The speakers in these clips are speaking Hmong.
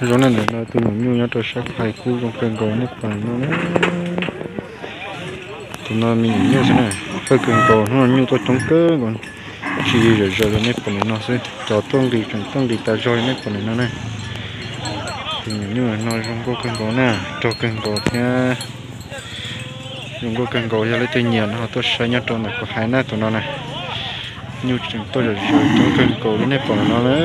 Zoo na, ntawm no tus nyuam nyuj nyob rau sab hais kub zoo kawg nkaus nej pom no na. Tus no me nyuam nyuj xwb na, kawg kawg nkaus, hnub no nyuj tuaj coob kawg nkaus, tsis zawm zaws li nej pom ntawm no xwb, cov tuaj nqis tseem tuaj nqis tas zog li nej pom ntawm no na. Tus nyuam nyuj no zoo nkauj kawg nkaus na, rog kawg nkaus thiab. Zoo nkauj kawg nkaus, yog leej twg nyiam no ho tuaj saib nyob rau ntawm kuv hais na tus no na. Nyuj tseem tuaj zawm zaws coob kawg nkaus li nej pom ntawm no na.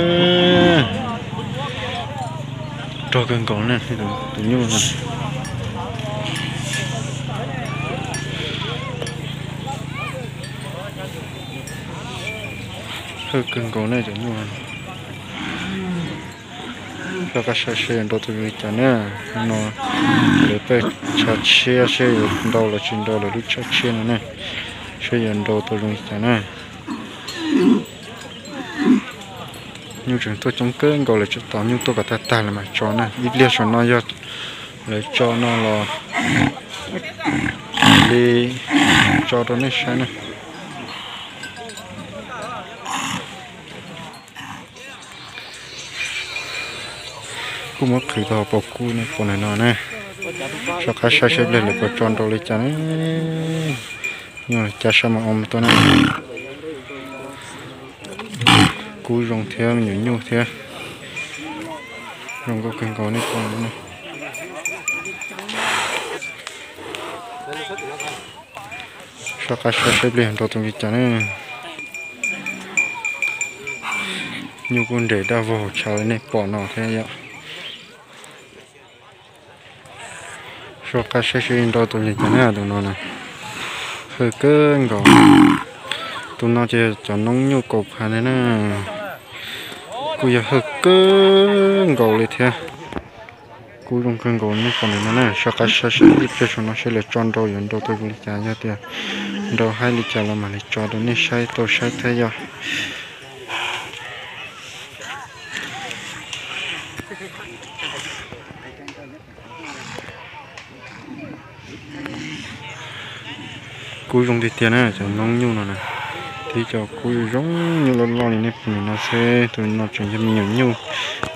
Rog kawg nkaus na, tus nyuj no. Hawj kawg nkaus na cov nyuj. Rov qab saib seb yuav nrau tus zoo li cas na. No lawv pheej tshav tshiab seb yuav nrau los tsis nrau lawv lub tshav tshiab no na. Seb yuav nrau tus zoo li cas na. Nyuj tseem tuaj coob kawg nkaus, lawv tseem tos nyuj tuaj kom tag tag lawv mam tso na. Ib pliag saum no yog lawv tso no los li tso rau nej saib na. Kuj muab qhwv tau hauv paus kub nej pom ntawm no na. Rov qab saib seb pliag lawv puas tso nrau li cas na. Nyuj cas sab mas oo tuaj na. Kub zoo thiab me nyuam nyuj thiab. Zoo nkauj kawg nkaus nej pom no. Rov qab saib seb pliag nrau tus li cas na. Nyuj kuj nres daj vog tshav li nej pom no thiab yom. Rov qab saib seb nrau tus li cas na tus no na. Hawj kawg nkaus. Tus no ces cov noob nyuj kaus phav ntag na. Kuj yog hawj kawg nkaus li thiab. Kub zoo kawg nkaus nej pom ntawm no na. Rov qab saib seb ib pliag saum no seb lawv tso nrau yuav nrau tus zoo li cas, yog tias nrau haib li cas los mam li tso rau nej saib tau saib thiab yom. Kub zoo tiag tiag na cov noob nyuj no na. Tib co kub zoo nyuj loj loj li nej pom no xwb, tus no tseem yog me nyuam nyuj,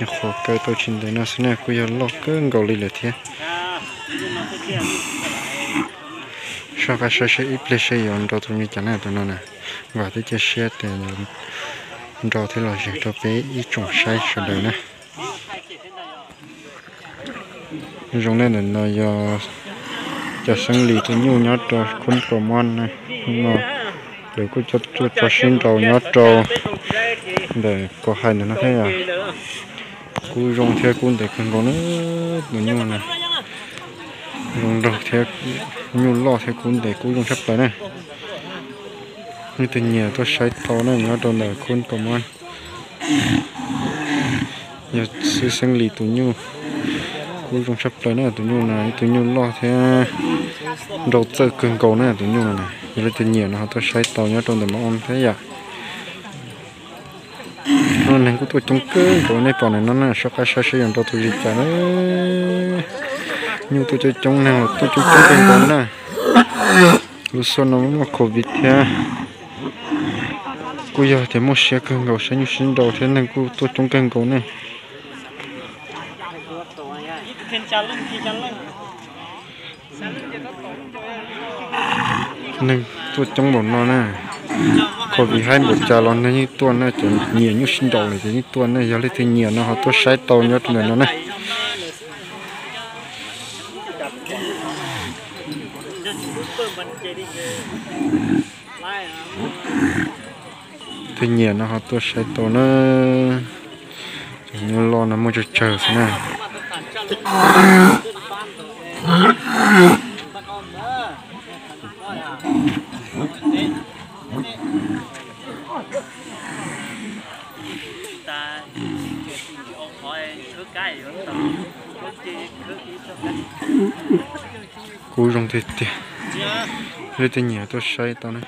nyuam qhuav kaw tau tsis ntev no xwb na, kuj yog loj kawg nkaus li lawm thiab. Rov qab saib seb ib pliag seb yuav nrau tus li cas na tus no na. Vam thiab cia siab tias yuav nrau thiab los zem rau peb ib tsoom saib sawv daws na. Zoo na, ntawm no yog cov xeeb lis tus nyuj nyob rau khub rau mob na. Hnub no lawv kuj tuaj tso sib nrau nyob rau ntawm kuv hais ntawm no thiab yom. Kub zoo thiab kub ntev kawg nkaus na, tus nyuj na. Zoo nraug thiab, nyuj loj thiab kub ntev kub zoo tshaj plaws na. Leej twg nyiam tuaj saib tau na, nyob rau ntawm khub rau mob. Yog xwb xeeb lis tus nyuj, kub zoo tshaj plaws na, tus nyuj no ib tug nyuj loj thiab nrau txawj kawg nkaus na tus nyuj no na. Yog leej twg nyiam no ho tuaj saib tau nyob rau ntawm Mab Oo thiab yom. Hnub no neeg kuj tuaj coob kawg nkaus nej pom ntawm no na, rov qab saib seb yuav nrau tus li cas na. Nyuj tuaj coob coob, neeg los tuaj coob coob kawg nkaus na. Lub xyoo no muaj covid thiab, kuj yog tias muaj siab kawg nkaus saib nyuj sib nrau thiab neeg kuj tuaj coob kawg nkaus ne. Neeg tuaj coob npaum no na, covid haib npaum cas los neeg yeej tuaj na, cov nyiam nyuj sib nrau lawm ces yeej tuaj ne. Yog leej twg nyiam no ho tuaj saib tau nyob rau ntawm no na. Twg nyiam no ho tuaj saib tau na. Cov nyuj loj no muaj tsawg tsawg xwb na. Kub zoo tiag tiag. Leej twg nyiam tuaj saib tau na.